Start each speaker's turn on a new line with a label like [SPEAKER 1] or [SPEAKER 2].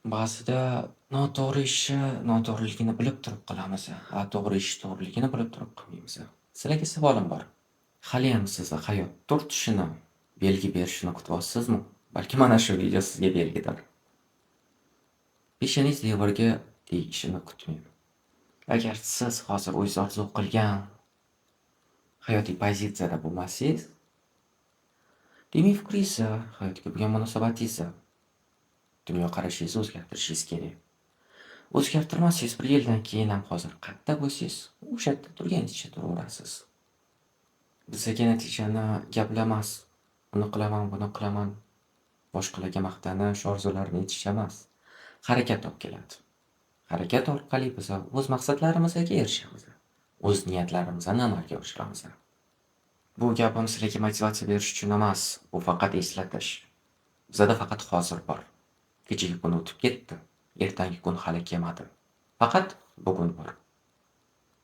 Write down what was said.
[SPEAKER 1] Ba'zida noto'g'ri ishni noto'g'riligini bilib turib qilamiz, a to'g'ri ish to'g'riligini bilib turib qilmaymiz. Sizlarga savolim bor. Haliyam sizni hayot turtishini, belgi berishini kutyapsizmi? Balki mana shu video sizga belgidir. Peshanangiz devorga tegishini kutmang. Agar siz hozir o'zingiz orzu qilgan hayotiy pozitsiyada bo'lmasangiz, demak fikringizni, hayotga bo'lgan munosabatingizni, dunyoqarashingizni o'zgartirishingiz kerak. O'zgartirmasangiz bir yildan keyin ham hozir qayerda bo'lsangiz, o'sha yerda turganingizcha turaverasiz. Bizaga natijani gaplar emas, uni qilaman, buni qilaman, boshqalarga maqtanish, orzularni yetish emas, harakat olib keladi. Harakat orqali biz o'z maqsadlarimizga erishamiz. O'z niyatlarimizni amalga oshiramiz. Bu gapim sizlarga motivatsiya berish uchun emas, bu faqat eslatish. Bizada faqat hozir bor. Kechagi kun o'tib ketdi, ertangi kun hali kelmadi. Faqat bugun bor.